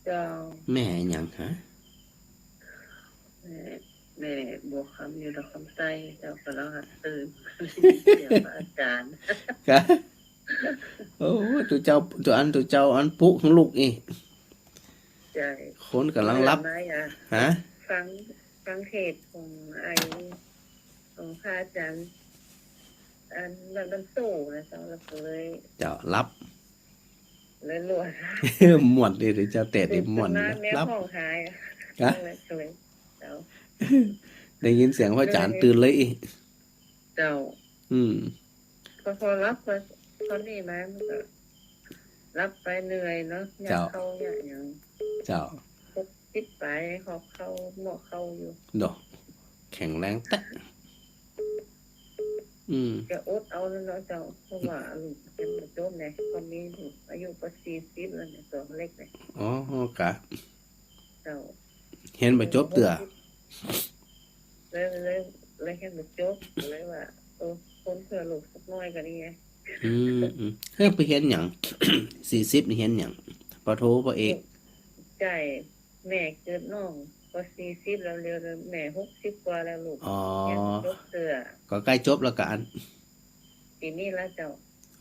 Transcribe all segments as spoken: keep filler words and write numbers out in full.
เจ้า แม่หยังฮะ แม่ แม่บัวคำอยู่ดอกคำใต้เจ้า ก่ำลังหัดตื่น เสียงพระอาจารย์ กะ โอ้ ตุ๊เจ้า ตุ๊อัน ตุ๊เจ้าอันปลุกหื้อลุกอี้ ใจ้ คนก่ำลังหลับ เมื่อวานมา ฮะ ฟัง ฟังเทศน์ของไอ้ ของพระอาจารย์ อันนั้นมันสู้นะเจ้า แล้วก็เลย เจ้าหลับ เลยหลวน ม่วนดีเจ้า แต่ได้ม่วน ตื่นขึ้นมา นะ แมว หลับ ฮ้องไห้อะ ฮะ เลย เลย เจ้า ได้ยินเสียงพระอาจารย์ เลย ตื่นเลยอี้ เจ้า อืม พอ พอหลับ พอ พอนี่มามันก็หลับไปเหนื่อยเนาะ เจ้า ยามเข้า ยามหยัง เจ้า หกสิบปลาย หอบเข้า หม้อเข้าอยู่ เนาะ แข็งแรงแต๊ อืม ก็อดเอาแล้วเนาะเจ้า เพราะว่าลูกเฮียนบ่จบไง ตอนนี้ลูกอายุก็สี่สิบแล้วเนี่ย ตั๋วเล็กเนี่ย อ๋อ กะ เจ้า เฮียนบ่จบเตื้อ เลย เลย เลยเฮียนบ่จบ เลยว่า เออ ทนเพื่อลูกสักหน้อยก็ดีไง อืม อืม เฮ้ย ไปเฮียนหยัง สี่สิบนี่เฮียนหยัง ปอโท ปอเอก ใจ้ แม่เกิดน้องก็สี่สิบแล้ว แล้วแม่หกสิบกว่าแล้วลูก อ๋อ เฮียนบ่จบเตื้อ ก็ใก้จบแล้วกะอัน ปี๋นี้ละเจ้า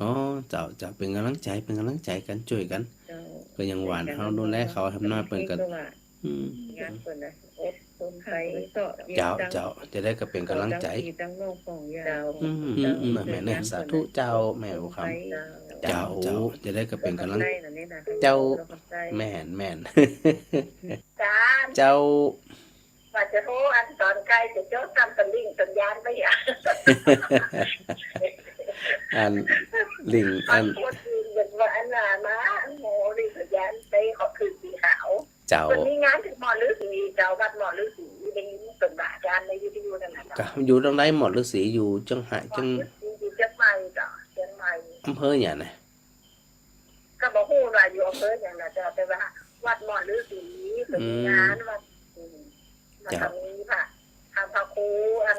อ๋อ เจ้า เจ้า เป๋นก๋ำลังใจ๋ เป๋นก๋ำลังใจ๋กั๋น จ้วยกั๋น เจ้า ก็ยังหว่าน เฮาดูแลเขา แหมน้อยเปิ้นก็ อืม งานเปิ้นนะ อดทนไป เจ้า เจ้า จะได้ก็เป๋นก๋ำลังใจ๋ ตั้งพี่ตั้งน้องของยาว อืม อืม อืม แม่นแหละ สาธุเจ้า แม่บัวคำ เจ้า เจ้า เจ้า จะได้ก็เป๋นก๋ำลัง เจ้า แม่น แม่น เจ้า ว่าจะโทรอันต๋อนใก้จะโจ้จำสัญญิงสัญญาณไปอ่ะ อันลิง อัน อันโทษที เหมือนว่าอันน่ะนะ อันโห ลิงสัญญาณไปขอคืนสีขาว เจ้า เปิ้นมีงานตี้หมอฤๅษี เจ้า วัดหมอฤๅษี ได้ยินเปิ้นว่าอาจ๋ารย์ในวิทยุนั่นน่ะเจ้า กะ อยู่ตรงไหนหมอฤๅษี อยู่เจียงฮะ เจียง หมอฤๅษีอยู่เจียงใหม่เจ้า เจียงใหม่ อำเภอหยังนะ ก็บ่ฮู้ว่าอยู่อำเภอหยังน่ะเจ้า แต่ว่าวัดหมอฤๅษี เปิ้นมีงาน อืม วัด อืม แล้วก็ เจ้า มีพระ พระ พระครูอัน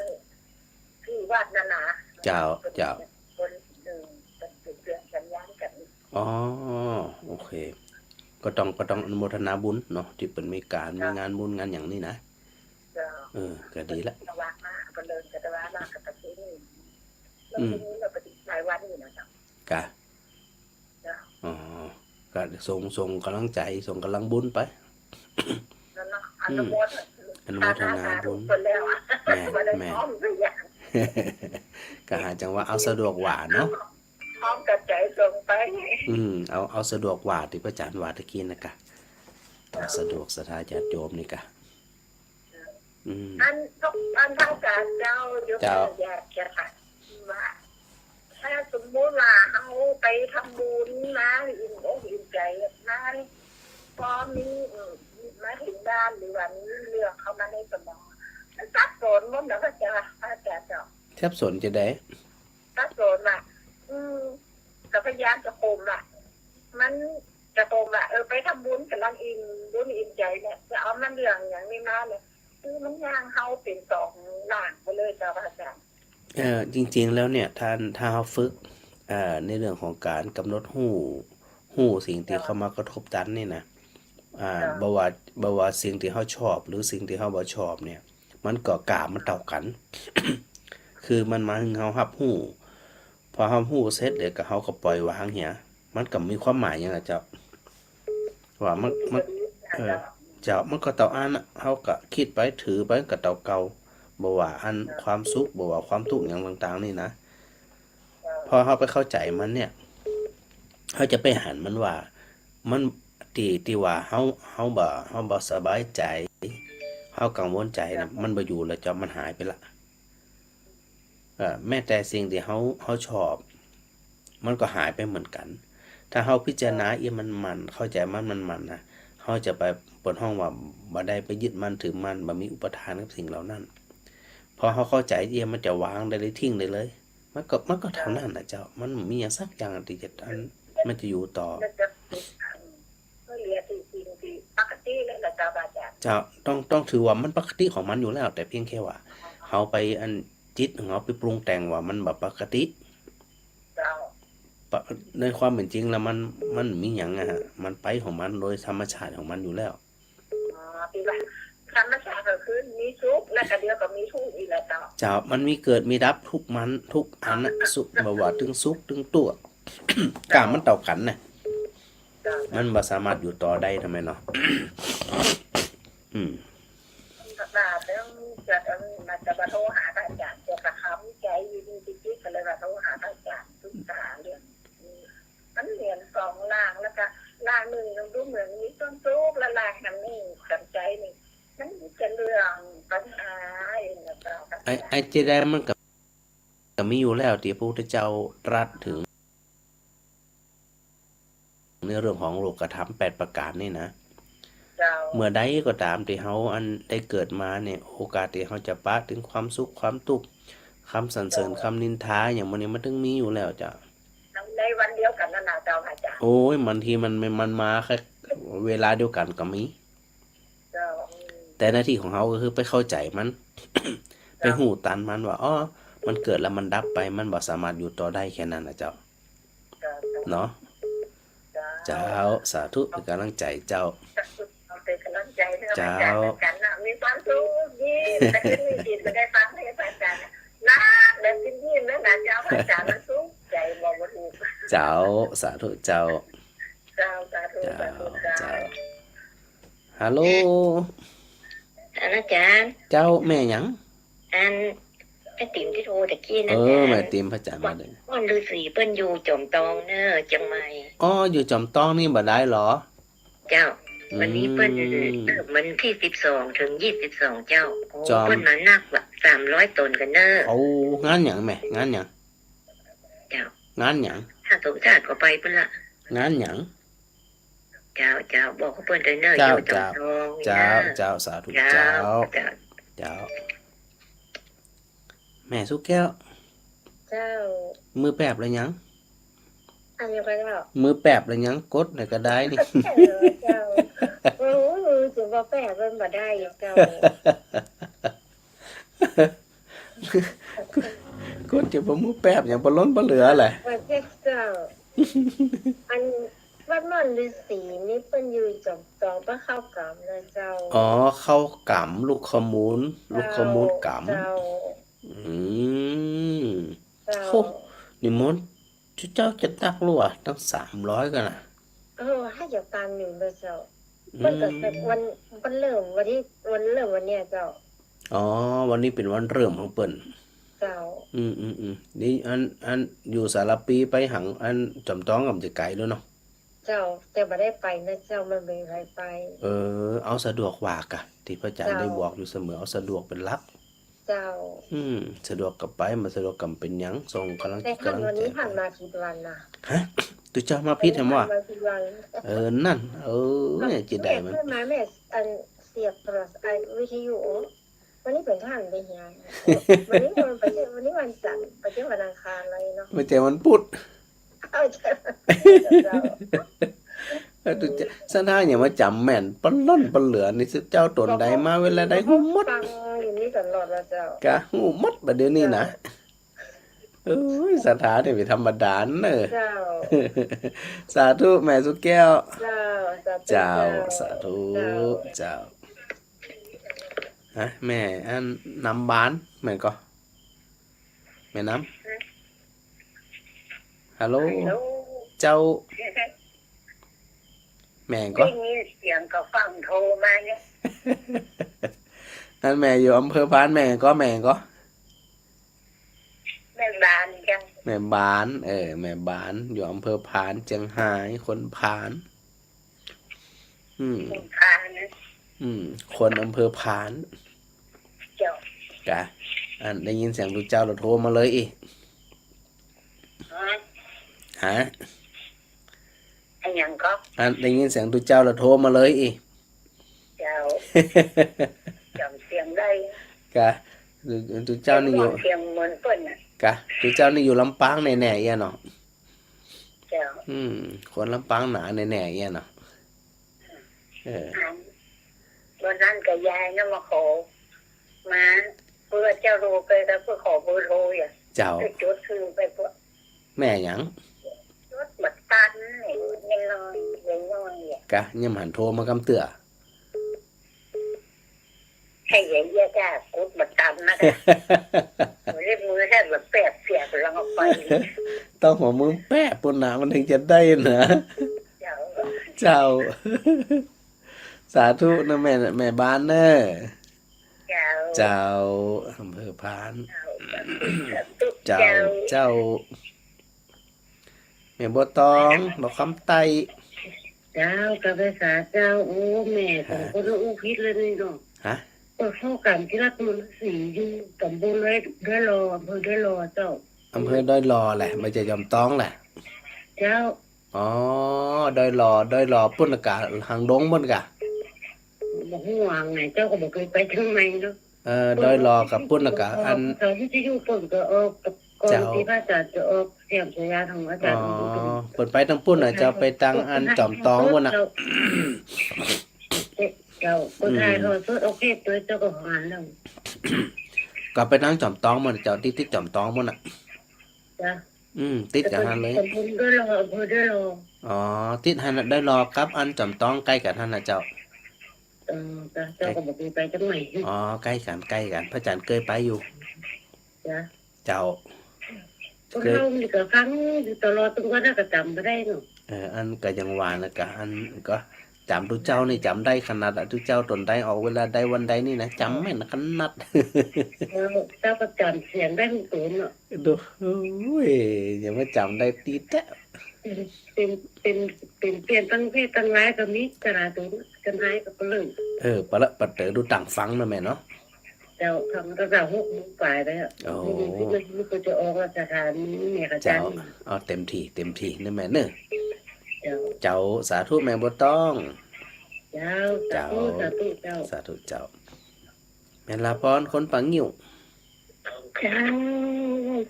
ตี้วัดนั่นน่ะ เจ้า เปิ้น เจ้า เปิ้น เออ เปิ้นเปลี่ยนสัญญาณกั๋น อ๋อ โอเค ก็ต้อง ก็ต้องอนุโมทนาบุญเนาะ ตี้เปิ้นมีก๋าน เจ้า มีงานบุญงานหยังนี่นะ เจ้า เออ ก็ดีละ สว่างมา เปิ้นเดินก็สว่างมา ก็ไปที่นี่ อืม ที่นี่เราไปหลายวันอยู่นะเจ้า กะ เจ้า อ๋อ ก็ส่ง ส่งก๋ำลังใจ๋ ส่งก๋ำลังบุญไป นั่นเนาะ อืม อนุโมท อนุโมทนาบุญ สาธุเปิ้นแล้ว แม่น บ่ได้ แม่น พร้อมสักอย่าง ก็หาจังหวะเอาสะดวกว่าเนาะ พร้อมกับใจ๋ส่งไป อืม เอา เอาสะดวกว่าตี้พระอาจ๋ารย์ว่าตะกี้นะกะ เอาสะดวกศรัทธาญาติโยมนี่กะ อืม อัน อันพระอาจ๋ารย์เจ้า โยม เจ้า อยากจะถามว่า ถ้าสมมุติว่าเฮาไปทำบุญมา อิ่มอกอิ่มใจ๋มา พอมี อืม มาเถิงบ้านหรือว่ามีเรื่องเข้ามาในสมอง มันสับสนหมดนะพระอาจ๋ารย์ พระอาจ๋ารย์เจ้า สับสนจะใด สับสนว่า อืม ก็พยายามจะข่มอะ มันจะข่มว่า เออ ไปทำบุญก๋ำลังอิ่มบุญอิ่มใจ๋เนี่ย จะเอามาเรื่องอย่างนี้มาเนี่ย คือมันย่างเฮาเป๋นสองล่างไปเลยเจ้าพระอาจ๋ารย์ เอ่อ จริงๆ แล้วเนี่ย ถ้า ถ้าเฮาฝึก เอ่อ ในเรื่องของก๋านก๋ำหนดฮู้ ฮู้สิ่งตี้เข้ามากระทบตันนี่นะ อ่า เจ้า บ่ว่า บ่ว่าสิ่งตี้เฮาชอบ หรือสิ่งตี้เฮาบ่ชอบเนี่ย มันก็ก๋ามันเต้ากั๋น คือมันมาหื้อเฮาฮับฮู้ พอฮับฮู้เสร็จแล้วก็เฮาก็ปล่อยวางเหีย มันก็มีความหมายหยังล่ะเจ้า ว่ามัน มัน เออ เจ้า มันก็เต้าอั้นน่ะ เฮาก็กึ๊ดไปถือไปก็เต้าเก่า บ่ว่าอันความสุข บ่ว่าความตุ๊กข์หยังต่างๆ นี่นะ พอเฮาไปเข้าใจ๋มันเนี่ย เฮาจะไปหันมันว่า มัน ตี้ ตี้ว่าเฮา เฮาบ่ เฮาบ่สบายใจ๋ เฮากังวลใจ๋น่ะ มันบ่อยู่แล้วเจ้า มันหายไปละ เอ่อ แม้แต่สิ่งตี้เฮา เฮาชอบ มันก็หายไปเหมือนกั๋น ถ้าเฮาพิจารณาเอี้ยมันๆ เข้าใจ๋มันๆ นะ เฮาจะไป เปิ้นฮ้องว่าบ่ได้ไปยึดมั่นถือมั่น บ่มีอุปาทานกับสิ่งเหล่านั้น พอเฮาเข้าใจ๋เอี้ยมันจะวางได้เลย ทิ้งได้เลย มันก็ มันก็เต้านั้นน่ะเจ้า มันบ่มีหยังสักอย่างตี้จะ อัน มันจะอยู่ต่อ มันจะ ก็เหลือตี้สิ่งตี้ปกติแล้วล่ะเจ้าพระอาจ๋ารย์ เจ้า ต้อง ต้องถือว่ามันปกติของมันอยู่แล้ว แต่เพียงแค่ว่า เฮาไปอันจิตของเฮาไปปรุงแต่งว่ามันบ่ปกติ เจ้า ปะ ในความเป๋นจริงแล้วมัน มันบ่มีหยังอะฮะ มันไปของมันโดยธรรมชาติของมันอยู่แล้ว อ๋อ ตี้ว่าธรรมชาติก็คือมีสุข แล้วก็เดี๋ยวก็มีทุกข์อีกแหละเจ้า เจ้า มันมีเกิดมีดับ ทุกข์มัน ทุกอันน่ะ สุข บ่ว่าเถิงสุขเถิงตุ๊กข์ ก๋ามมันเต้ากั๋นน่ะ เจ้า มันบ่สามารถอยู่ต่อได้ ทำไมเนาะ อืม ก็ว่าเรื่องจะ จะมาโทรหาพระอาจารย์ เกี่ยวกับคำวิจัยอยู่นี่ จิตๆ ก็เลยว่าโทรหาพระอาจารย์ปรึกษาเรื่องนี้ มันเหมือนสองร่าง แล้วก็ร่างนึ่งยังดูเหมือนมีความสุข และร่างนึ่งสนใจนี่ มันจะเรื่องปัญหาเองนะเจ้า ไอ้ ไอ้ตี้ได้มันก็ ก็มีอยู่แล้วตี้พระพุทธเจ้าตรัสเถิง ในเรื่องของโลกธรรมแปดประก๋านนี่นะ เจ้า เมื่อใดก็ต๋ามตี้เฮาอันได้เกิดมาเนี่ย โอกาสตี้เฮาจะปะเถิงความสุขความตุ๊กข์ คำสรรเสริญ เจ้า คำนินทา อย่างหมู่นี้มันต้องมีอยู่แล้วเจ้า ในวันเดียวกั๋นนั่นนะเจ้าอาจารย์ โอ้ย บางทีมัน มัน มันมาแค่เวลาเดียวกั๋นก็มี เจ้า แต่หน้าตี้ของเฮาก็คือไปเข้าใจ๋มัน เจ้า ไปฮู้ตันมันว่า อ๋อ มันเกิดแล้วมันดับไป มันบ่สามารถอยู่ต่อได้ แค่นั้นน่ะเจ้า เจ้า เนาะ เจ้า เจ้า สาธุ เป๋นก๋ำลังใจ๋เจ้า เป๋นก๋ำลังใจ๋เนาะ เจ้า อาจารย์ เหมือนกั๋นนะ มีความสุข ยิ้ม แต่ที่นี่จิตไม่ได้ฟังเทศน์อาจารย์นะ นักแบบยิ้มๆ นั่นนะเจ้า อาจารย์มันสุขใจ๋บอกบ่ถูก เจ้า สาธุเจ้า เจ้า สาธุ เจ้า สาธุเจ้า เจ้า ฮัลโหล อาจารย์ เจ้า แม่หยัง อัน แม่ติ๋มตี้โทรตะกี้นั่น เออ แม่ติ๋ม พระอาจารย์มาเลย ว่าฤๅษีเปิ้นอยู่จอมตองเน่อ เจียงใหม่ อ๋อ อยู่จอมตองนี่บ่ได้เหรอ เจ้า อืม วันนี้เปิ้น เอ่อ วันตี้สิบสองเถิงยี่สิบสองเจ้า โอ้ จอม เปิ้นมานักว่ะ สามร้อยต๋นกั๋นเน่อ โอ้ งานหยังแม่ งานหยัง เจ้า งานหยัง ถ้าสงสารก็ไปเปิ้นละ งานหยัง เจ้า เจ้า บอกกับเปิ้นเน่อ เจ้า อยู่จอมตอง เจ้า นี่นะ เจ้า สาธุ เจ้า เจ้า เจ้า เจ้า แม่สุแก้ว เจ้า มือแปบแล้วยัง อันเดียวกั๋นเจ้า มือแปบแล้วยัง กดหน่อยก็ได้นี่ เจ้า โอ้ย จะบ่แปบมันบ่ได้อีกเจ้า กดจะบ่มือแปบหยัง บ่ล้นบ่เหลือแหละ ว่าเจ้า เจ้า อัน วัดม่อนฤๅษีนี่เปิ้นอยู่จอมตอง เปิ้นเข้ากรรมนะเจ้า อ๋อ เข้ากรรม ลุกขมูล ลุกขมูลกรรม เจ้า อืม เจ้า โอ้ นิมนต์ เจ้าจะนักรู้อะ ตั้งสามร้อยกั๋นนะ เออ หื้อจะตันอยู่นะเจ้า อืม เปิ้นก็วัน วันเริ่มวันตี้ วันเริ่มวันเนี้ยเจ้า อ๋อ วันนี้เป๋นวันเริ่มของเปิ้น เจ้า อืม อืม อืม นี่อัน อันอยู่สารภีไปหังอันจอมตองก็บ่จะไก๋แล้วเนาะ เจ้า แต่บ่ได้ไปนะเจ้า มันบ่มีใผไป เออ เอาสะดวกกว่ากะ ตี้พระอาจารย์ เจ้า ได้บอกอยู่เสมอ เอาสะดวกเป๋นหลัก เจ้า อืม สะดวกก็ไป บ่สะดวกก็บ่เป๋นหยัง ส่งก๋ำลัง แต่ ก๋ำลัง วันนี้ ใจ๋ ผ่านมาผิดวันนะ ฮะ ตุ๊เจ้ามาผิดแหมวะ ผ่านมาผิดวัน เออ นั่น เออ แม่จะได้มัน แม่เปิ้นมาแม่ อันเสียบโทรศัพท์ อันวิทยุ วันนี้เป๋นวันอังคาร วันนี้วัน วันนี้วันจันทร์ บ่ใจ้วันอังคารเลยเนาะ บ่ใจ้วันพุธ เอาเจ้า เออ ตุ๊เจ้า สะท้าอย่างมาจ๋ำแม่น ปะล้นปะเหลือนี่ เจ้าต๋นใดมาเวลาใดฮู้หมด ฟังอยู่นี่ตลอดแล้วเจ้า กะฮู้หมดบ่าเดี๋ยวนี้นะ เอ้ย สะท้านี่บ่ธรรมดาเน่อ เจ้า สาธุแม่สุแก้ว เจ้า สาธุ เจ้า เจ้า สาธุ เจ้า เจ้า ฮะ แม่อันนำบาน แม่นก่อ แม่นำ ฮัลโหล ฮัลโหล เจ้า แม่นก่อ ได้ยินเสียงก็ฟังโทรมาเนี่ย อันแม่อยู่อำเภอพาน แม่นก่อ แม่นก่อ แม่บานจ้ะ แม่บาน เออ แม่บาน อยู่อำเภอพาน เจียงฮาย คนพาน อืม คนพานนะ อืม คนอำเภอพาน เจ้า กะ อันได้ยินเสียงตุ๊เจ้าแล้วโทรมาเลยอี้ ฮะ ฮะ อะหยังก่อ อันได้ยินเสียงตุ๊เจ้าแล้วโทรมาเลยอี้ เจ้า จ๋ำเสียงได้ กะ ตุ๊ ตุ๊เจ้านี่อยู่ เสียงเหมือนเปิ้นน่ะ กะ ตุ๊เจ้านี่อยู่ลำปางแน่ๆ เอี้ยเนาะ เจ้า อืม คนลำปางหนาแน่ๆ เอี้ยเนาะ เออ อัน วันนั้นก็ยายน่ะมาขอ มา เปื้อเจ้าโทรไป ก็เปื้อขอเบอร์โทรอ่ะ เจ้า ไปจดชื่อไปเปื้อ แม่หยัง จด ตันนี่ ยังน้อย ยังน้อยอะ กะ ยังบ่หันโทรมากำเตื้อ ใครใหญ่เยียะจ้า กุดบ่ตันนะกะ หัวเล็บมือแทบบ่แปบเปียก ลองเอาไป ต้องหัวมือแปะปู้นนะ มันถึงจะได้นะ เจ้า เจ้า สาธุนะแม่ แม่บ้านเน่อ เจ้า เจ้า อำเภอพาน เจ้า เจ้า เจ้า แม่บัวตอง ดอกคำใต้ เจ้า กาแฟสาเจ้า โอ้ แม่สองคนละอู้ผิดเลยนี่เนาะ ฮะ เปิดข้อการที่รัฐมนตรีอยู่ตำบลดอย ดอยหล่อ อำเภอดอยหล่อเจ้า อำเภอดอยหล่อแหละ บ่ใจ้จอมตองแหละ เจ้า อ๋อ ดอยหล่อ ดอยหล่อปู้นกะ หางดงปู้นกะ บ่ฮู้ว่าไง เจ้าก็บ่เคยไปทางไหนเนาะ เออ ดอยหล่อกับปู้นกะ อัน เจ้า วิทยุเปิ้นก็ออก ก่อน เจ้า ตี้พระอาจารย์จะออกเสียงสัญญาณของอาจารย์ อ๋อ เปิ้นไปตางปู้นน่ะ เจ้า ไปตางอันจอมตองปู้นน่ะ เจ้า เจ้า เปิ้นถ่ายทอดสด โอเค ตัวเจ้าก็หันแล้ว ก็ไปตางจอมตองปู้น เจ้า ติด ติดจอมตองปู้นน่ะ จ้ะ อืม ติดกั๋นหั้นเลย ตำบลดอยหล่อ อำเภอดอยหล่อ อ๋อ ติดหั้นน่ะ ดอยหล่อกับอันจอมตองใก้กั๋นหั้นน่ะเจ้า เออ เจ้า เจ้าก็บ่เคยไปตางไหน อ๋อ ใก้กั๋น ใก้กั๋น พระอาจารย์เกยไปอยู่ จ้ะ เจ้า คนเฮานี่ก็ฟังอยู่ตลอด ตึงว่าน่าจะจำบ่ได้เนาะ เออ อันก็ยังว่านะกะ อันก็จำตุ๊เจ้านี่จำได้ขนาดอะ ตุ๊เจ้าต๋นใดออกเวลาใดวันใดนี่นะ จำแม่นขนาด เออ เจ้าก็จำเสียงได้ทุกต๋นเนาะ ดู โอ้ย ยังว่าจำได้ติดแต๊ เป๋น เป๋น เป๋น เป๋นเปลี่ยนตังเพศตังร้ายก็มี ขนาดต๋น จันทร์ร้ายก็เปลิง เออ ปะละปะเต๋อดูต่างฟังนะแม่เนาะ เจ้า ฟังตั้งแต่หกโมงปลายแล้ว โอ้ นี่ นี่ นี่ก็จะออกราชการนี่แม่กะ เจ้า จันทร์ เอาเต็มที่ เต็มที่นะแม่เนอะ เจ้า เจ้า สาธุแม่บัวตอง เจ้า สาธุ เจ้า สาธุ สาธุเจ้า สาธุเจ้า แม่ลาพร คนป่างิ้ว เจ้า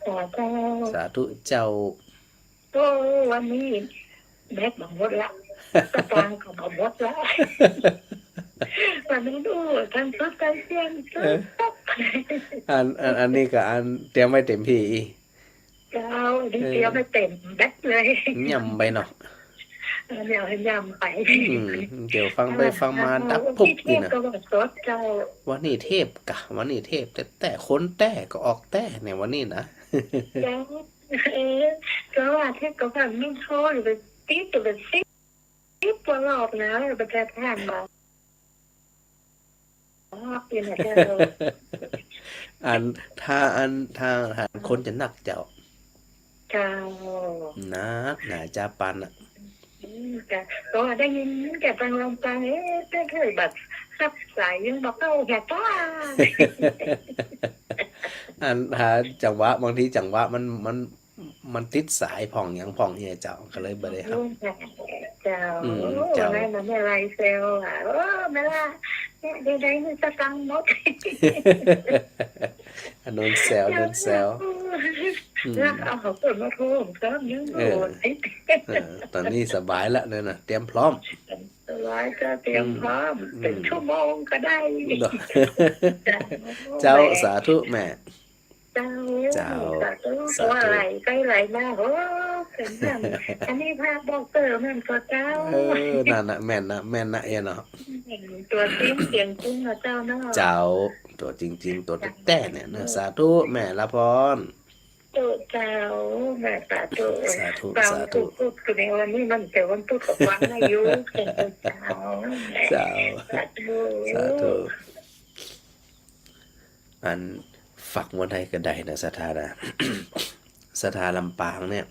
สาธุเจ้า สาธุเจ้า โอ้ วันนี้แบตบ่หมดละ สตางค์ก็บ่หมดละ วันนี้ดู ทั้งสดทั้งเสียง เออ อัน อัน อันนี้ก็อันเตรียมไว้เต็มที่ เจ้า อันนี้ เออ เตรียมไว้เต็มแบตเลย ย่ำไปเนาะ เออ เดี๋ยวให้ย่ำไป อืม เดี๋ยวฟังไปฟังมาดับปุ๊บนี่นะ เทพก็บ่สดเจ้า วันนี้เทพกะ วันนี้เทพแต๊ๆ คนแต๊ก็ออกแต๊เนี่ยวันนี้นะ เจ้า เออ ก็ว่าเทพก็ว่ามันโทรอยู่เป็นติ๊บอยู่เป็นติ๊บ ติ๊บกว่ารอบนะ ประเทศไทยมา รอบอยู่นะเจ้า อัน ถ้าอัน ถ้าหันคนจะนักเจ้า เจ้า นักหนาจาปันอะ อืม จ้ะ ก็ได้ยินแต่ทางลำปาง เอ๊ะ ไม่เคยแบบรับสายยังบ่เข้าแค่ป้า อันหาจังหวะ บางทีจังหวะมัน มัน มันติดสายพ่องหยังพ่องเนี่ยเจ้า ก็เลยบ่ได้ฮับ เจ้า อืม เจ้า แม่มาแม่ไลเซลอ่ะ โอ้ แม่ล่ะ เนี่ย เดี๋ยวได้เงินสตางค์หมด อันโน้นแซว โน้นแซว อืม แล้วเอาเขาเปิดมาโทรผมซ้ำยัง เออ โอ้ย เออ ต๋อนนี้สบายละเนี่ยนะ เตรียมพร้อม สบายก็เตรียมพร้อม อืม เป็นชั่วโมงก็ได้ เนาะ เจ้า เจ้า สาธุแม่ เจ้า เจ้า สาธุ สาธุ ว่าไหลใกล้ไหลมา โอ้ เป็นนั่น อันนี้พระบอกเติมนั่นก็เจ้า เออ นั่นน่ะ แม่นน่ะ แม่นน่ะเอ๋เนาะ ตัวจริงเสียงจริงนะเจ้าเนาะ เจ้า ตัวจริงๆ ตัวแต๊ๆ เนี่ยนะ สาธุแม่ลาพร สาธุเจ้า แม่สาธุ สาธุ สาธุ พูดคือในวันนี้มันแต่วันพุธกับวันอายุ เจ้า เจ้า สาธุ สาธุ อันฝากบ่ได้ก็ได้นะ ศรัทธานะ ศรัทธาลำปางเนี่ย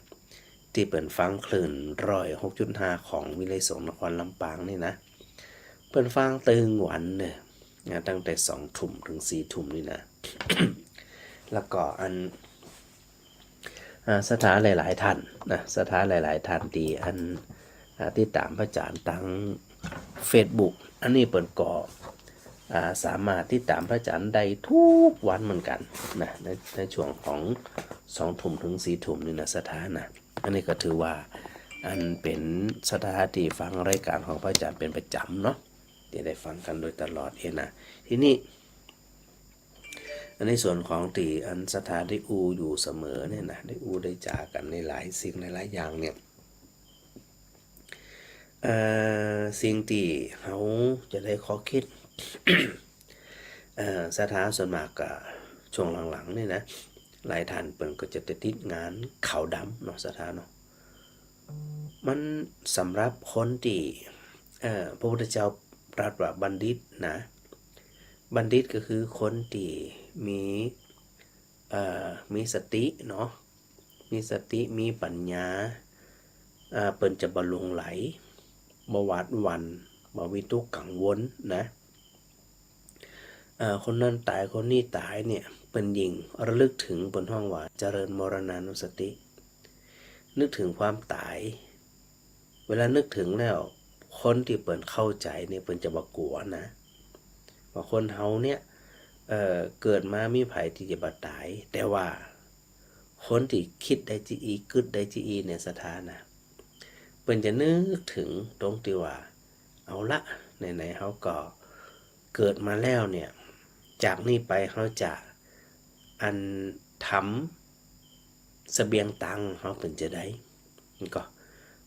ตี้เปิ้นฟังคลื่นร้อยหกจุดห้าของวิทยุเสียงนครลำปางนี่นะ เปิ้นฟังตึงวันเนี่ยนะ ตั้งแต่สองทุ่มถึงสี่ทุ่มนี่นะ แล้วก็อัน อ่า ศรัทธาหลายๆ ท่านนะ ศรัทธาหลายๆ ท่านตี้อัน อ่า ติดต๋ามพระอาจ๋ารย์ตางเฟซบุ๊ก อันนี้เปิ้นก็ อ่า สามารถติดต๋ามพระอาจ๋ารย์ได้กู้วันเหมือนกั๋นนะ ใน ในช่วงของสองทุ่มถึงสี่ทุ่มนี่นะ ศรัทธานะ อันนี้ก็ถือว่า อันเป๋นศรัทธาตี้ฟังรายก๋านของพระอาจ๋ารย์เป๋นประจ๋ำเนาะ ตี้ได้ฟังกั๋นโดยตลอดเอ๋นะ ทีนี้ อันในส่วนของตี้อันศรัทธาได้อู้อยู่เสมอเนี่ยนะ ได้อู้ได้จ๋ากั๋นในหลายสิ่งในหลายอย่างเนี่ย เอ่อ สิ่งตี้เฮาจะได้ข้อคิด เอ่อ ศรัทธาส่วนมากก็ช่วงหลังๆ นี่นะ หลายท่านเปิ้นก็จะติดงานขาวดำเนาะ ศรัทธาเนาะ มันสำหรับคนตี้ เอ่อ พระพุทธเจ้าตรัสว่าบัณฑิตนะ บัณฑิตก็คือคนตี้มี เอ่อ มีสติเนาะ มีสติ มีปัญญา เอ่อ เปิ้นจะบ่หลงใหล บ่หวาดหวั่น บ่วิตกกังวลนะ เอ่อ คนนั้นต๋าย คนนี้ต๋ายเนี่ย เปิ้นยิ่งระลึกถึง เปิ้นฮ้องว่าเจริญมรณานุสติ นึกถึงความต๋าย เวลานึกถึงแล้ว คนตี้เปิ้นเข้าใจ๋เนี่ย เปิ้นจะบ่กั๋วนะ ว่าคนเฮาเนี่ย เอ่อ เกิดมามีใผตี้จะบ่ต๋าย แต่ว่า คนตี้กึ๊ดได้จาอี้ กึ๊ดได้จาอี้เนี่ย ศรัทธานะ เปิ้นจะนึกถึงตรงตี้ว่า เอาละ ไหนๆ เฮาก็เกิดมาแล้วเนี่ย จากนี้ไปเฮาจะอันทำเสบียงตังค์เฮาเป๋นจาใด นี่ก็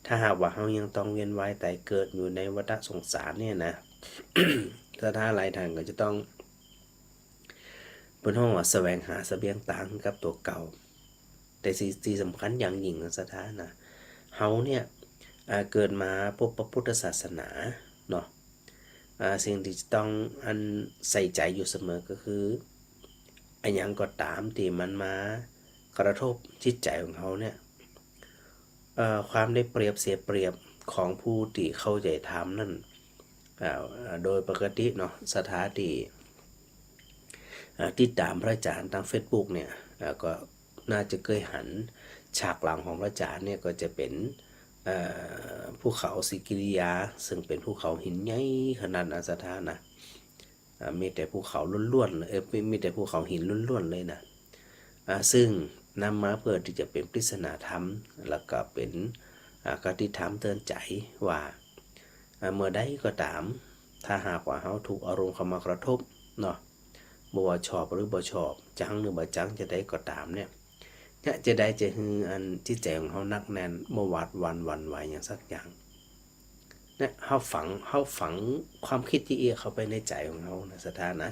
ถ้าหากว่าเฮายังต้องเวียนว่ายต๋ายเกิดอยู่ในวัฏสงสารเนี่ยนะ ศรัทธาหลายท่านก็จะต้อง เปิ้นฮ้องว่าแสวงหาเสบียงตังค์กับตั๋วเก่า แต่สิ่งตี้สำคัญอย่างยิ่งนะ ศรัทธานะ เฮาเนี่ย อ่า เกิดมาพบพระพุทธศาสนาเนาะ อ่า สิ่งตี้จะต้องอันใส่ใจ๋อยู่เสมอก็คือ อะหยังก็ต๋ามตี้มันมากระทบจิตใจ๋ของเฮาเนี่ย เอ่อ ความได้เปรียบเสียเปรียบของผู้ตี้เข้าใจ๋ธรรมนั้น อ่า โดยปกติเนาะ ศรัทธาตี้ อ่า ติดต๋ามพระอาจ๋ารย์ตางเฟซบุ๊กเนี่ย อ่า ก็น่าจะเกยหันฉากหลังของพระอาจ๋ารย์เนี่ยก็จะเป๋น เอ่อ ภูเขาสิกิริยา ซึ่งเป๋นภูเขาหินใหญ่ขนาดนะ ศรัทธานะ อ่า มีแต่ภูเขาล้วนๆ เลย เอ่อ มี มีแต่ภูเขาหินล้วนๆ เลยนะ อ่า ซึ่งนำมาเปื้อตี้จะเป๋นปริศนาธรรม แล้วก็เป๋น อ่า คติธรรมเตื๋อนใจ๋ว่า อ่า เมื่อใดก็ต๋าม ถ้าหากว่าเฮาถูกอารมณ์เข้ามากระทบเนาะ บ่ว่าชอบหรือบ่ชอบ จังหรือบ่จัง จาใดก็ต๋ามเนี่ย เนี่ย จาใดจะหื้ออันจิตใจ๋ของเฮาหนักแน่น บ่หวาดหวั่นหวั่นไหวหยังสักอย่าง เนี่ย เฮาฝัง เฮาฝังความกึ๊ดจาอี้เข้าไปในใจ๋ของเฮานะ ศรัทธานะ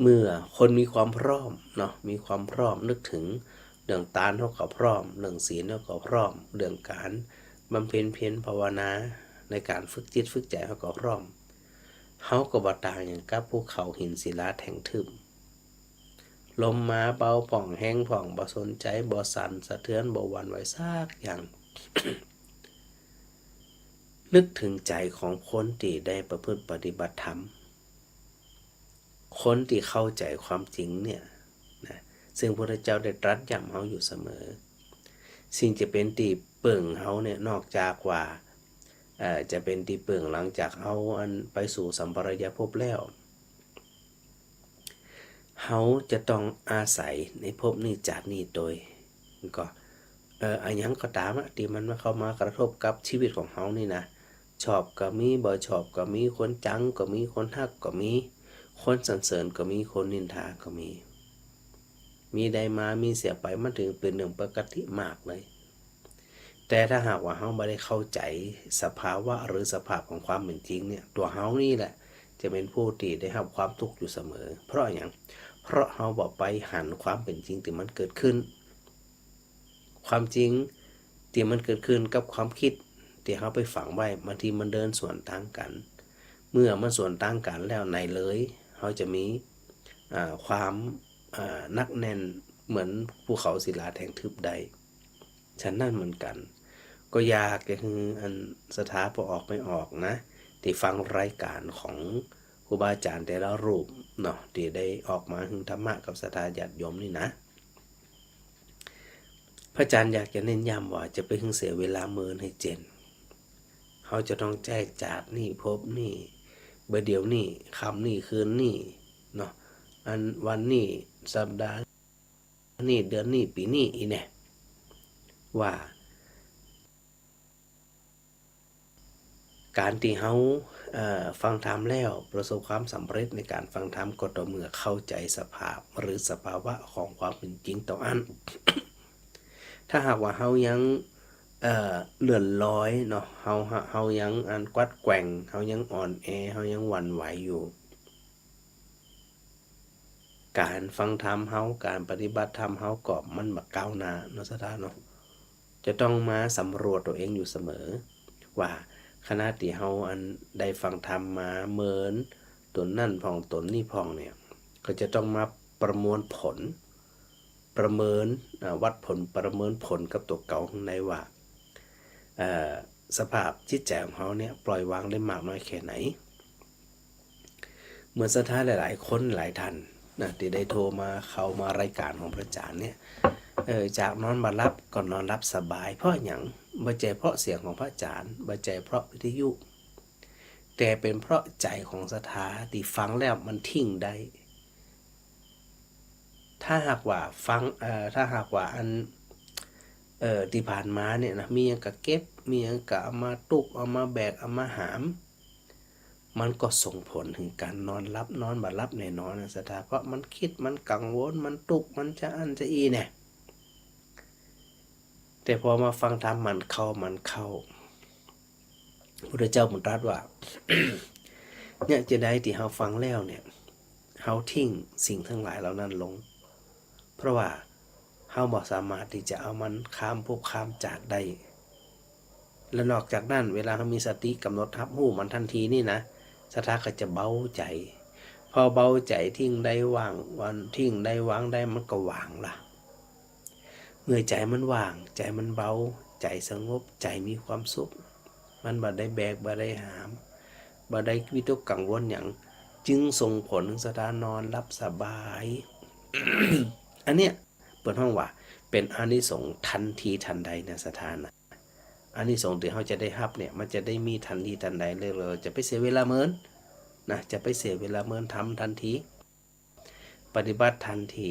เมื่อคนมีความพร้อมเนาะ มีความพร้อม นึกถึงเรื่องตานเฮาก็พร้อม เรื่องศีลเฮาก็พร้อม เรื่องก๋านบำเพ็ญเพียรภาวนา ในก๋านฝึกจิตฝึกใจ๋เฮาก็พร้อม เฮาก็บ่ต่างหยังกับภูเขาหินศิลาแท่งทึบ ลมมาเบาพ่องแฮงพ่อง บ่สนใจ๋ บ่สั่นสะเทือน บ่หวั่นไหวสักอย่าง นึกถึงใจ๋ของคนตี้ได้ประพฤติปฏิบัติธรรม คนตี้เข้าใจ๋ความจริงเนี่ยนะ ซึ่งพระพุทธเจ้าได้ตรัสย้ำเฮาอยู่เสมอ สิ่งจะเป๋นตี้เปิ่งเฮาเนี่ย นอกจากว่า เอ่อ จะเป๋นตี้เปิ่งหลังจากเฮาอันไปสู่สัมปรายภพแล้ว เฮาจะต้องอาศัยในภพนี้จาตินี้โตย ก็ เอ่อ อะหยังก็ต๋ามอะ ตี้มันมาเข้ามากระทบกับชีวิตของเฮานี่นะ ชอบก็มี บ่ชอบก็มี คนจังก็มี คนฮักก็มี คนสรรเสริญก็มี คนนินทาก็มี มีได้มา มีเสียไป มันถือเป๋นเรื่องปกติมากเลย แต่ถ้าหากว่าเฮาบ่ได้เข้าใจ๋สภาวะหรือสภาพของความเป๋นจริงเนี่ย ตั๋วเฮานี่แหละจะเป๋นผู้ตี้ได้ฮับความตุ๊กข์อยู่เสมอ เพราะอะหยัง เพราะเฮาบ่ไปหันความเป๋นจริงตี้มันเกิดขึ้น ความจริงตี้มันเกิดขึ้นกับความกึ๊ดตี้เฮาไปฝังไว้ บางทีมันเดินสวนตางกั๋น เมื่อมันสวนตางกั๋นแล้ว ไหนเลยเฮาจะมี อ่า ความ อ่า หนักแน่นเหมือนภูเขาศิลาแท่งทึบได้ ฉันนั้นเหมือนกั๋น ก็อยากจะหื้ออันศรัทธาป้อออกแม่ออกนะ ตี้ฟังรายก๋านของครูบาอาจ๋ารย์แต่ละรูปเนาะ ตี้ได้ออกมาหื้อธรรมะกับศรัทธาญาติโยมนี่นะ พระอาจ๋ารย์อยากจะเน้นย้ำว่าจะไปหื้อเสียเวลาเมินหื้อเจ๋น เฮาจะต้องแจ้งจาตินี้ ภพนี้ บ่าเดี่ยวนี้ ค่ำนี้ คืนนี้เนาะ อันวันนี้ สัปดาห์นี้ เดือนนี้ ปี๋นี้ อี้แน่ ว่า ก๋านตี้เฮา เอ่อ ฟังธรรมแล้วประสบความสำเร็จในก๋านฟังธรรม ก็ต่อเมื่อเข้าใจ๋สภาพหรือสภาวะของความเป๋นจริงตรงอั้น ถ้าหากว่าเฮายัง เอ่อ เลื่อนลอยเนาะ เฮา เฮา เฮายังอันกวัดแกว่ง เฮายังอ่อนแอ เฮายังหวั่นไหวอยู่ ก๋านฟังธรรมเฮา ก๋านปฏิบัติธรรมเฮาก็มันบ่ก้าวหน้าเนาะ ศรัทธาเนาะ จะต้องมาสำรวจตั๋วเองอยู่เสมอ ว่าขณะตี้เฮาอันได้ฟังธรรมมา เมินต๋นนั้นพ่องต๋นนี้พ่องเนี่ย ก็จะต้องมาประมวลผล ประเมิน อ่า วัดผล ประเมินผลกับตั๋วเก่าข้างในว่า เอ่อ สภาพจิตใจ๋ของเฮาเนี่ยปล่อยวางได้มากน้อยแค่ไหน เหมือนศรัทธาหลายๆ คนหลายท่านนะ ตี้ได้โทรมา เข้ามารายก๋านของพระอาจ๋ารย์เนี่ย เออ จากนอนบ่หลับก็นอนหลับสบาย เพราะหยัง บ่ใจ้เพราะเสียงของพระอาจ๋ารย์ บ่ใจ้เพราะวิทยุ แต่เป๋นเพราะใจ๋ของศรัทธาตี้ฟังแล้วมันทิ้งได้ ถ้าหากว่าฟัง เอ่อ ถ้าหากว่าอัน เอ่อ ตี้ผ่านมาเนี่ยนะ มีหยังก็เก็บ มีหยังก็เอามาตุ๊บ เอามาแบก เอามาหาม มันก็ส่งผลเถิงก๋านนอนหลับ นอนบ่หลับแน่นอนนะศรัทธา เพราะมันกึ๊ด มันกังวล มันตุ๊ก มันจะอั้นจะอี้แน่ แต่พอมาฟังธรรมมันเข้า มันเข้า พุทธเจ้าเปิ้นตรัสว่า เนี่ย จะใดตี้เฮาฟังแล้วเนี่ย เฮาทิ้งสิ่งตังหลายเหล่านั้นลง เพราะว่าเฮาบ่สามารถตี้จะเอามันข้ามภพข้ามจาติได้ และนอกจากนั้น เวลาเฮามีสติก๋ำหนดฮับฮู้มันตันทีนี่นะ ศรัทธาก็จะเบาใจ๋ พอเบาใจ๋ ทิ้งได้วาง วัน ทิ้งได้วางได้ มันก็วางละ เมื่อใจ๋มันว่าง ใจ๋มันเบา ใจ๋สงบ ใจ๋มีความสุข มันบ่ได้แบก บ่ได้หาม บ่ได้วิตกกังวลหยัง จึงส่งผลเถิงศรัทธานอนหลับสบาย อันเนี้ยเปิ้นฮ้องว่าเป๋นอานิสงส์ทันทีทันใดนะศรัทธานะ อานิสงส์ตี้เฮาจะได้ฮับเนี่ย มันจะได้มีทันทีทันใดเลย เฮาจะไปเสียเวลาเมินนะ จะไปเสียเวลาเมินธรรมทันที ปฏิบัติทันที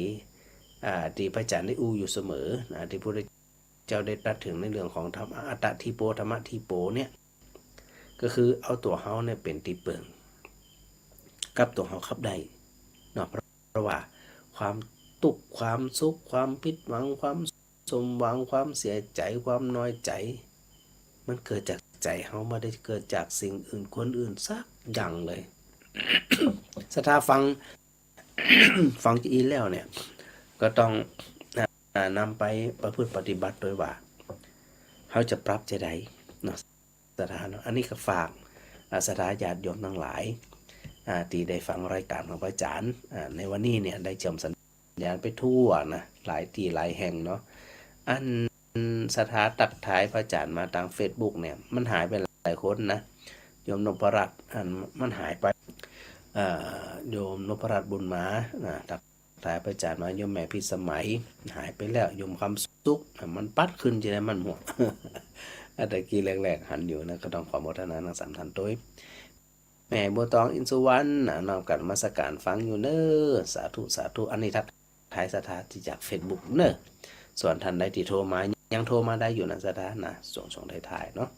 อ่า ตี้พระอาจ๋ารย์ได้อู้อยู่เสมอนะ ตี้พระพุทธเจ้าได้ตรัสเถิงในเรื่องของธรรมะ อัตตาธิโป ธัมมาธิโปเนี่ย ก็คือเอาตั๋วเฮาเนี่ยเป๋นตี้เปิ่ง กับตั๋วเฮาขับได้เนาะ เพราะว่าความตุ๊กข์ ความสุข ความผิดหวัง ความสมหวัง ความเสียใจ๋ ความน้อยใจ๋ มันเกิดจากใจ๋เฮา บ่ได้เกิดจากสิ่งอื่นคนอื่นสักอย่างเลย ศรัทธาฟัง ฟังจะอี้แล้วเนี่ย ก็ต้อง อ่า นำไปประพฤติปฏิบัติโดยว่า เฮาจะปรับจะใดเนาะ ศรัทธาเนาะ อันนี้ก็ฝาก อ่า ศรัทธาญาติโยมตังหลาย อ่า ตี้ได้ฟังรายก๋านของพระอาจ๋ารย์ อ่า ในวันนี้เนี่ย ได้เชื่อมสัญญาณไปทั่วนะ หลายตี้หลายแห่งเนาะ อันศรัทธาตักทายพระอาจ๋ารย์มาตางเฟซบุ๊กเนี่ย มันหายไปหลายคนนะ โยมนพรัตน์ อัน มันหายไป อ่า โยมนพรัตน์บุญมานะ ตัก ทายพระอาจ๋ารย์มา โยมแม่พิสมัย หายไปแล้ว โยมคำสุข มันปั๊ดขึ้นจะได้มันหัว อันตะกี้แรกๆ หันอยู่นะ ก็ต้องขอโมทนาตังสามท่านตวย แม่บัวตอง อินทร์สุวรรณ นะ น้อมกราบนมัสการฟังอยู่เน้อ สาธุ สาธุ อันนี้ทักทายศรัทธาตี้จากเฟซบุ๊กเน้อ ส่วนท่านใดตี้โทรมา ยังโทรมาได้อยู่นะศรัทธานะ ส่ง ส่งทายๆ เนาะ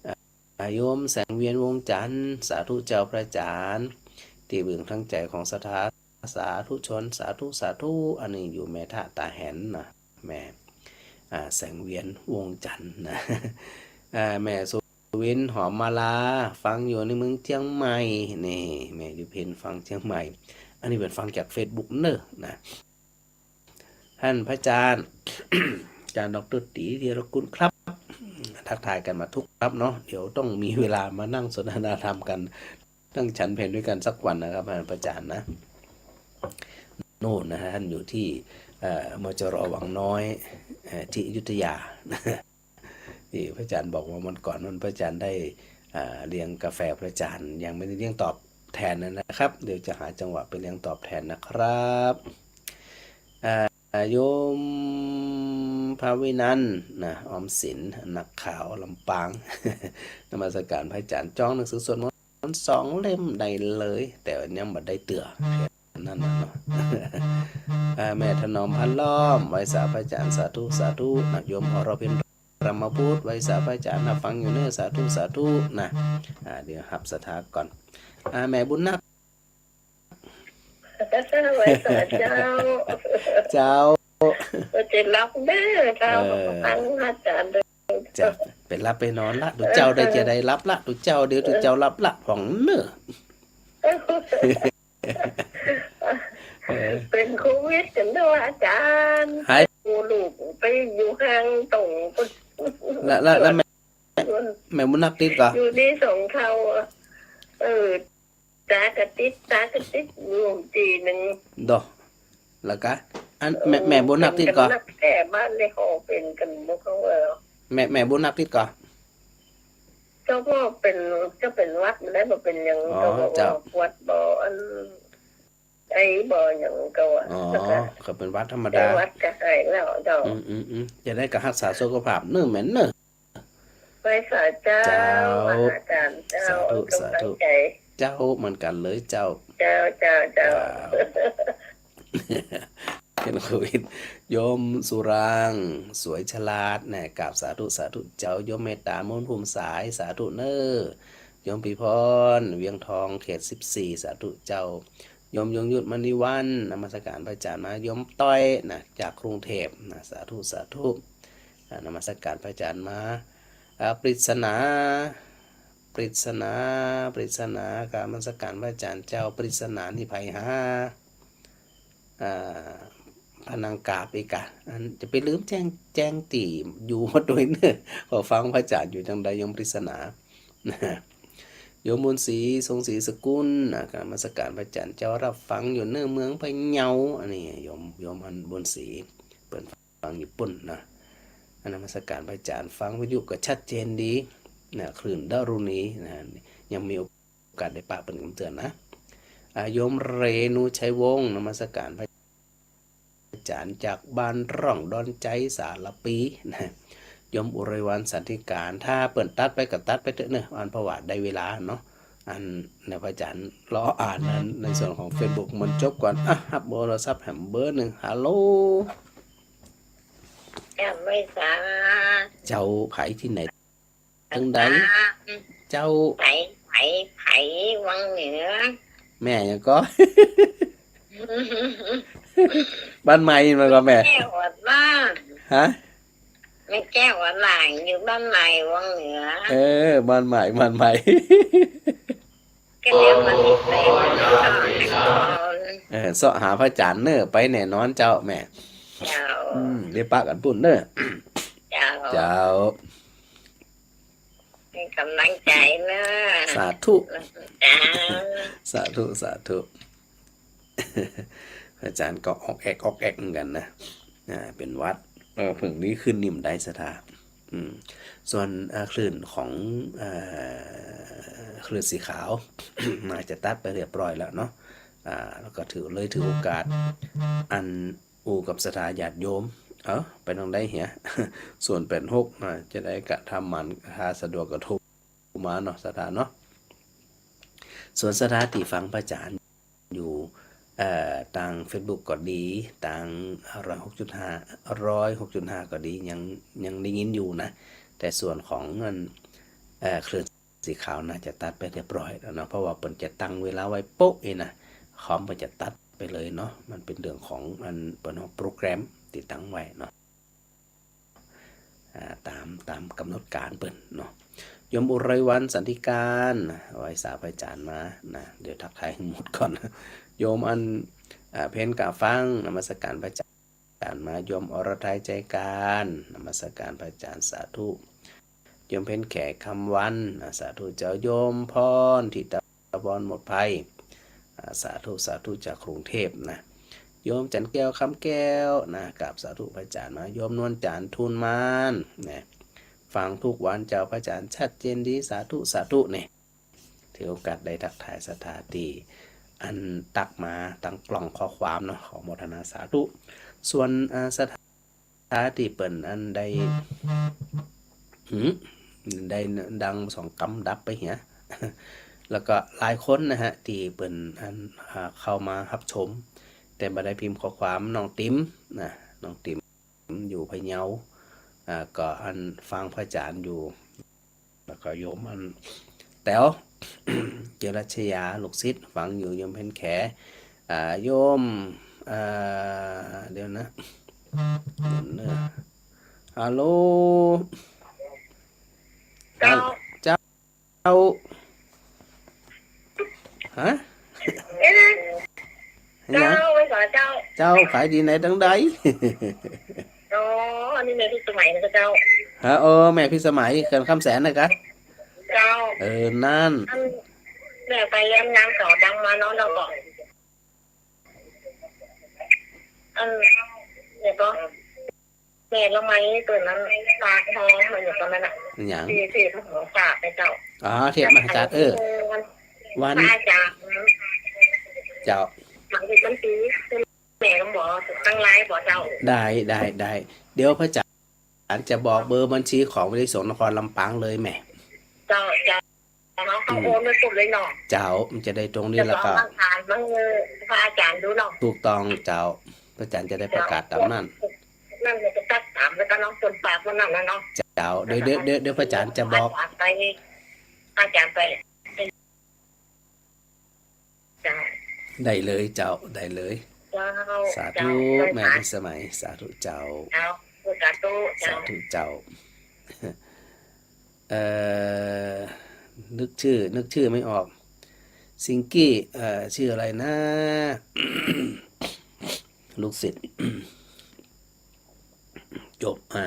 อ่า โยมแสงเวียน วงจันทน์ สาธุเจ้าพระอาจ๋ารย์ ตี้เบิ่งตังใจ๋ของศรัทธา สาธุชน สาธุ สาธุ อันนี้อยู่แม่ทะตาแหนนะ แม่ อ่า แสงเวียน วงจันทน์นะ อ่า แม่สุวิน หอมมาลา ฟังอยู่ในเมืองเจียงใหม่ นี่ แม่ยุพินฟังเจียงใหม่ อันนี้เปิ้นฟังจากเฟซบุ๊กเน้อนะ ท่านพระอาจ๋ารย์ อาจ๋ารย์ด็อกเตอร์ตี๋ ธีรกุลครับ ทักทายกั๋นมาทุกครับเนาะ เดี๋ยวต้องมีเวลามานั่งสนทนาธรรมกั๋น นั่งฉันเพลด้วยกั๋นสักวันนะครับ ท่านพระอาจ๋ารย์นะ โน่นนะฮะ ท่านอยู่ตี้ เอ่อ มจร.วังน้อย เอ่อ ตี้อยุธยา ตี้พระอาจ๋ารย์บอกว่าวันก่อนนั้นพระอาจ๋ารย์ได้ อ่า เลี้ยงกาแฟพระอาจ๋ารย์ ยังไม่ได้เลี้ยงตอบแทนนะครับ เดี๋ยวจะหาจังหวะไปเลี้ยงตอบแทนนะครับ อ่า โยมภาวินันท์นะ ออมสิน นักข่าวลำปาง นมัสการพระอาจ๋ารย์ จองหนังสือสวดมนต์สองเล่มได้เลย แต่ยังบ่ได้เตื้อ นั่นน่ะเนาะ อ่า แม่ถนอมพันล้อม ไหว้สาพระอาจ๋ารย์ สาธุ สาธุนะ โยมอรพิน รำมะพุทธ ไหว้สาพระอาจ๋ารย์ ฮับฟังอยู่เน้อ สาธุ สาธุนะ อ่า เดี๋ยวฮับศรัทธาก่อน อ่า แม่บุญนัก ไหว้สาเจ้า เจ้า เออ เจ๋งนักเน้อเจ้า เออ ฟังอาจ๋ารย์เน้อ จ้ะ ไปหลับไปนอนละ ตุ๊เจ้าได้จะได้หลับละ ตุ๊เจ้า เดี๋ยวตุ๊เจ้าหลับละ พ่องเน่อ เออ เป๋นโควิดกั๋นเน่ออาจ๋ารย์ หาย โอ้ ลูกไปอยู่ห่างตรง ละ ละ ละแม่ แม่บุญนักติดก่อ อยู่ในสองเขาอะ เออ ต๋ากะติด ต๋ากะติด อยู่ตี้นึ่ง ดอ แล้วกะ อัน แม่ แม่บุญนักติดก่อ เป๋นกั๋นนักแต๊บ้านในหอเป๋นกั๋นหมดเขาเออ แม่ แม่บุญนักติดก่อ เจ้าก็เป๋น เจ้าเป๋นหวัดมาได้ บ่เป๋นหยัง อ๋อ ก็บอกว่า เจ้า หวัดบ่ อัน ไอบ่หยังก็ว่า อ๋อ แล้วกะ ก็เป๋นหวัดธรรมดา แต่หวัดกะหายแล้วเจ้า อืม อืม อืม จะได้กะฮักษาสุขภาพเน่อแม่เน่อ ไหว้สาเจ้า เจ้า อาจ๋ารย์เจ้า สาธุ ก๋ำลังใจ๋ สาธุ เจ้า เหมือนกั๋นเลยเจ้า เจ้า เจ้า เจ้า เจ้า เป๋นโควิด โยมสุรางค์ สวยฉลาดนะ กราบสาธุ สาธุเจ้า โยมเมตตา มนต์ภูมิสาย สาธุเน่อ โยมปีพร เวียงทอง เขตสิบสี่ สาธุเจ้า โยมยงยุทธ มณีวรรณ นมัสการพระอาจ๋ารย์มา โยมต้อยนะ จากกรุงเทพฯนะ สาธุ สาธุ อ่า นมัสการพระอาจ๋ารย์มา อ่า ปริศนา ปริศนา ปริศนา กราบนมัสการพระอาจ๋ารย์เจ้า ปริศนานี่ใผฮะ อ่า พนังกราบอีกอะ อันจะไปลืมแจ้ง แจ้งตี้อยู่มาตวยเน่อ ขอฟังพระอาจ๋ารย์อยู่จังใด โยมปริศนา นะ โยมบุญศรี ทรงศรีสกุลนะ กราบนมัสการพระอาจ๋ารย์เจ้า รับฟังอยู่เน่อเมืองพะเยา อันนี้โยม โยมอันบุญศรี เปิ้น ฟังอยู่ปู๊นนะ อ่ะ นมัสการพระอาจ๋ารย์ ฟังวิทยุก็ชัดเจนดีนะ คลื่นดารุณีนะ ยังมีโอกาสได้ปะเปิ้นกำเตื้อนะ อ่ะ โยมเรนูชัยวงศ์ นมัสการพระอาจ๋ารย์จากบ้านร่องดอนใจ๊ สารภีนะ โยมอุไรวรรณ สันติการ ถ้าเปิ้นตัดไปก็ตัดไปเต๊อะเน่อ อันเพราะว่าได้เวลาเนาะ อันเนี่ยพระอาจ๋ารย์รออ่านอันในส่วนของเฟซบุ๊กมันจบก่อน อ่ะ ฮับโทรศัพท์แหมเบอร์หนึ่ง ฮัลโหล เจ้า ไหว้สา เจ้า ใผตี้ไหน ตึงใด เจ้า ใผ ใผ ใผ วังเหนือ แม่หยังก่อ บ้านใหม่มันก่อแม่ แก้วอวดหลาน ฮะ แม่แก้วอวดหลาน อยู่บ้านใหม่วังเหนือ เออ บ้านใหม่ บ้านใหม่ ก็เดี๋ยวมันมีแฟน เออ เซาะหาพระอาจ๋ารย์เน่อ ไปแน่นอนเจ้าแม่ เจ้า อืม เดี๋ยวปะกั๋นปู๊นเน่อ เจ้า เจ้า เป๋นก๋ำลังใจ๋เน่อ สาธุ เจ้า สาธุ สาธุ อาจ๋ารย์ก็ออกแอก ออกแอกเหมือนกั๋นนะ อ่า เป๋นหวัด เออ เพิ่งดีขึ้นนี่มันได้ศรัทธา อืม ส่วน อ่า คลื่นของ อ่า คลื่นสีขาว น่าจะตัดไปเรียบร้อยแล้วเนาะ อ่า แล้วก็ถือ เลยถือโอกาส อัน อู้กับศรัทธาญาติโยม เอ้า ไปตรงใดเหีย ศูนย์แปดหก อ่า จะได้กะ ถ้ามัน ถ้าสะดวกก็โทรมาเนาะ ศรัทธาเนาะ ส่วนศรัทธาตี้ฟังพระอาจ๋ารย์อยู่ เอ่อ ตางเฟซบุ๊กก็ดี ตาง ร้อยหกจุดห้า ร้อยหกจุดห้า ก็ดี ยัง ยังได้ยินอยู่นะ แต่ส่วนของอัน เอ่อ คลื่น สีขาวน่าจะตัดไปเรียบร้อยแล้วเนาะ เพราะว่าเปิ้นจะตั้งเวลาไว้โป๊ะเองนะ คอมเปิ้นจะตัดไปเลยเนาะ มันเป๋นเรื่องของอันเปิ้นเอาโปรแกรมติดตั้งไว้เนาะ อ่า ต๋าม ต๋ามก๋ำหนดก๋านเปิ้นเนาะ โยมอุไรวรรณ สันติการ ไหว้สาพระอาจ๋ารย์มานะ เดี๋ยวทักทายหื้อหมดก่อน โยมอัน อ่า เพ็ญกาฟัง นมัสการพระอาจ๋ารย์ อาจ๋ารย์มา โยมอรไทยใจการ นมัสการพระอาจ๋ารย์ สาธุ โยมเพ็ญแขก คำวัน อ่า สาธุเจ้า โยมพร ธิตาพร หมดภัย อ่า สาธุ สาธุ จากกรุงเทพฯนะ โยมจันแก้ว คำแก้ว นะ กราบสาธุพระอาจ๋ารย์มา โยมนวลจันทร์ ทูลมาน นะ ฟังทุกวันเจ้า พระอาจ๋ารย์ชัดเจนดี สาธุ สาธุ เนี่ย ถือโอกาสได้ทักทายศรัทธาตี้อันตักมาตางกล่องข้อความเนาะ ขอโมทนาสาธุ ส่วน อ่า ศรัทธาตี้เปิ้นอันได้ หืม ได้ดังสองกำดับไปเหีย แล้วก็หลายคนนะฮะ ตี้เปิ้นอัน อ่า เข้ามาฮับชม แต่บ่ได้พิมพ์ข้อความ น้องติ๋มนะ น้องติ๋ม อยู่พะเยา อ่า ก็อันฟังพระอาจ๋ารย์อยู่ แล้วก็โยมอันแต๋ว เจรัชยา ลูกศิษย์ฟังอยู่ โยมเพ็ญแข อ่า โยม อ่า เดี๋ยวนะ ฮัลโหล เจ้า เจ้า ฮะ เอ๊ะ หยัง เจ้า ไหว้สาเจ้า เจ้า ขายดีไหนตังใด อ๋อ อันนี้แม่พิสมัยนะเจ้า ฮะ เออ แม่พิสมัย เขื่อนคำแสนนะกะ เจ้า เออ นั่น อัน แม่ไปอันงานเขาดังมาเนาะ แล้วก็ อัน เดี๋ยวก็ แม่ละไมตัวนั้น ปลาทองมันอยู่ตรงนั้นน่ะ หยัง ที่ ที่หัวฝากไปเจ้า อ๋อ เทศน์มหาจารย์ เออ วัน วัน พระอาจารย์ เจ้า หลังจากนั้นปี แม่ก็บอกตั้งไลน์บอกเจ้า ได้ ได้ ได้ เดี๋ยวพระอาจารย์จะบอกเบอร์บัญชีของวิทยุสงฆ์นครลำปางเลยแม่ เจ้า เจ้า เนาะ เขา อืม โอนไว้ปุ๊บเลยเนาะ เจ้า มันจะได้ตรงนี้ เจ้า แล้วก็ ลองมาถามเบิ่งพระอาจารย์ดูเนาะ ถูกต้องเจ้า พระอาจารย์จะได้ประกาศตามนั้น นั่นเลยจะตัดถามแล้วก็น้องคนฝากวันนั้นนะเนาะ เจ้า เดี๋ยว เดี๋ยว เดี๋ยว เดี๋ยวพระอาจารย์จะบอก อาจารย์ไป อาจารย์ไป เจ้า ได้เลยเจ้า ได้เลย เจ้า สาธุ เจ้า แม่พิสมัย สาธุเจ้า เจ้า สาธุ เจ้า สาธุเจ้า เอ่อ นึกชื่อ นึกชื่อไม่ออก ซิงกี้ เอ่อ ชื่ออะไรนะ ลูกศิษย์ จบ อ่า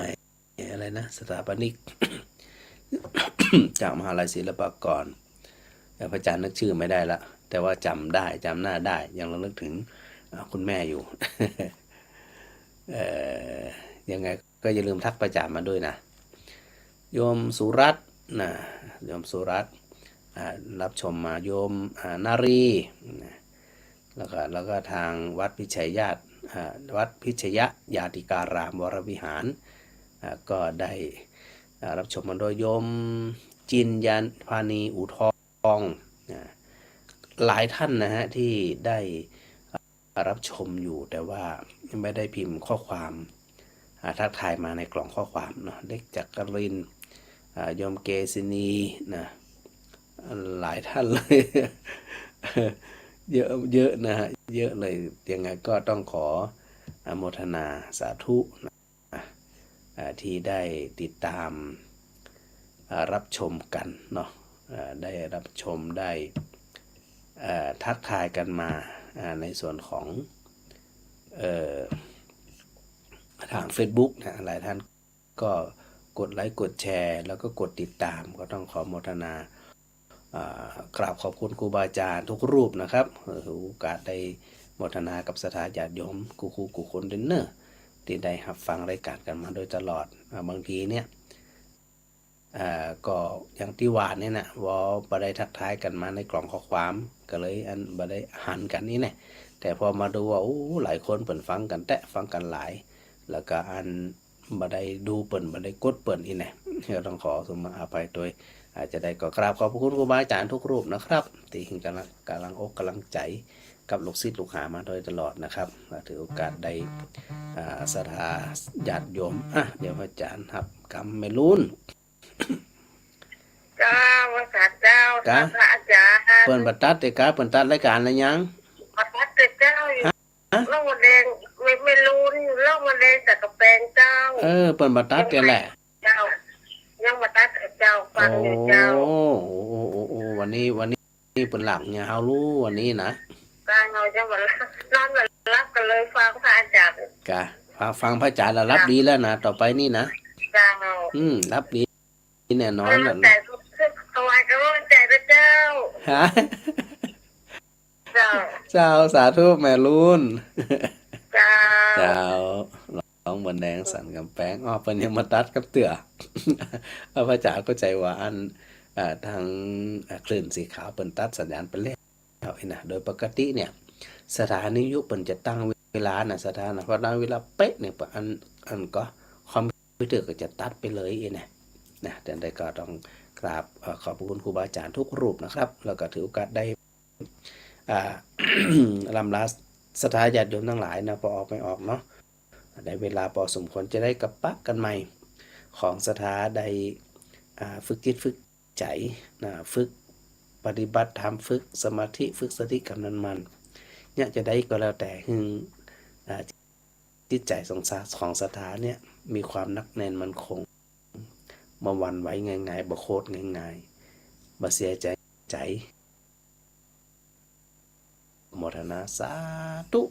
อะไรนะ สถาปนิก จากมหาลัยศิลปากร แต่พระอาจารย์นึกชื่อไม่ได้ละ แต่ว่าจำได้ จำหน้าได้ ยังระลึกถึง อ่า คุณแม่อยู่ เอ่อ ยังไงก็อย่าลืมทักพระอาจารย์มาด้วยนะ โยมสุรัตน์นะ โยมสุรัตน์ อ่า รับชมมา โยม อ่า นารีนะ แล้วก็ แล้วก็ทางวัดพิชยญาติ อ่า วัดพิชยญาติการามวรวิหาร อ่า ก็ได้ อ่า รับชมมาโดยโยมจินยานพานีอู่ทอง อ่า หลายท่านนะฮะ ที่ได้ รับชมอยู่ แต่ว่าไม่ได้พิมพ์ข้อความ อ่า ทักทายมาในกล่องข้อความเนาะ เล็กจักรินทร์ อ่า โยมเกษินีนะ หลายท่านเลย เยอะ เยอะนะฮะ เยอะเลย ยังไงก็ต้องขออนุโมทนาสาธุนะ อ่า ที่ได้ติดตาม อ่า รับชมกันเนาะ อ่า ได้รับชม ได้ เอ่อ ทักทายกันมา อ่า ในส่วนของ เอ่อ ทางเฟซบุ๊กนะ หลายท่านก็กดไลก์ กดแชร์ แล้วก็กดติดตาม ก็ต้องขออนุโมทนา อ่า กราบขอบคุณครูบาอาจารย์ทุกรูปนะครับ เออ ถือโอกาสได้อนุโมทนากับศรัทธาญาติโยมกู้ๆ กู้คนเด้อเนาะ ที่ได้รับฟังรายการกันมาโดยตลอด อ่า บางทีเนี่ย อ่า ก็อย่างตี้ว่าเนี่ยนะ ว่าบ่ได้ทักทายกันมาในกล่องข้อความ ก็เลยอันบ่ได้หันกันนี่แหละ แต่พอมาดูว่า โอ้ หลายคนเปิ้นฟังกันแต๊ ฟังกันหลาย แล้วก็อันบ่ได้ดูเปิ้น บ่ได้กดเปิ้นอี้แหละ ก็ต้องขอสมาอภัยโดย อาจจะได้ก็กราบขอบพระคุณครูบาอาจารย์ทุกรูปนะครับ ตี้หื้อก๋ำลัง ก๋ำลังอกก๋ำลังใจ๋กับลูกศิษย์ลูกหามาโดยตลอดนะครับ ก็ถือโอกาสได้ อ่า ศรัทธาญาติโยม อ่ะ เดี๋ยวพระอาจารย์ฮับกำแม่ลุน เจ้า ว่าสาเจ้า กะ พระอาจารย์ เปิ้นบ่ตัดเต๊อะกะ เปิ้นตัดรายการแล้วยัง บ่ตัดเต๊อะเจ้า อยู่ ฮะ ร่องมะแดง ไม่ ไม่รู้ ร่องมะแดงสักกะแปงเจ้า เออ เปิ้นบ่ตัดเต๊อะแหละ เจ้า ยังบ่ตัดเต๊อะเจ้า ฟังอยู่เจ้า โอ้ โอ้ โอ้ โอ้ วันนี้ วันนี้เปิ้นหลับเนี่ย เฮาฮู้วันนี้นะ ฟัง เฮายังบ่หลับ นอนบ่หลับก็เลยฟังพระอาจารย์ กะ ฟัง ฟังพระอาจารย์แล้วหลับดีแล้วนะ ต่อไปนี่นะ เจ้า อืม หลับดี แน่นอนน่ะ กำลังใจ๋ ถวายกำลังใจ๋พระเจ้า ฮะ เจ้า เจ้า สาธุแม่ลุน เจ้า เจ้า ร่องมะแดงสันกำแปง อ้อ เปิ้นยังบ่ตัดกับเตื้อ เอาพระอาจารย์เข้าใจ๋ว่าอัน อ่า ทาง อ่า คลื่นสีขาวเปิ้นตัดสัญญาณไปแล้ว เอาอี้นะ โดยปกติเนี่ย สถานีวิทยุเปิ้นจะตั้งเวลานะ สถานะ พอตั้งเวลาเป๊ะเนี่ย อัน อันก็คอมพิวเตอร์ก็จะตัดไปเลยอี้นะ นะ แต่ใดก็ต้องกราบ เอ่อ ขอบพระคุณครูบาอาจารย์ทุกรูปนะครับ แล้วก็ถือโอกาสได้ อ่า ร่ำลาศรัทธาญาติโยมทั้งหลายนะ พอออกไม่ออกเนาะ ได้เวลาพอสมควรจะได้กลับปะกันใหม่ ของศรัทธาได้ อ่า ฝึกจิตฝึก ใจ๋นะ ฝึกปฏิบัติธรรม ฝึกสมาธิ ฝึกสติกำหนดมั่น เนี่ยจะใดก็แล้วแต่ หื้อ อ่า จิตใจ๋ของศรัท ของศรัทธาเนี่ย มีความหนักแน่นมั่นคง บ่หวั่นไหวง่ายๆ บ่โคตรง่ายๆ บ่เสียใจ๋ ใจ๋ โมทนาสาธุ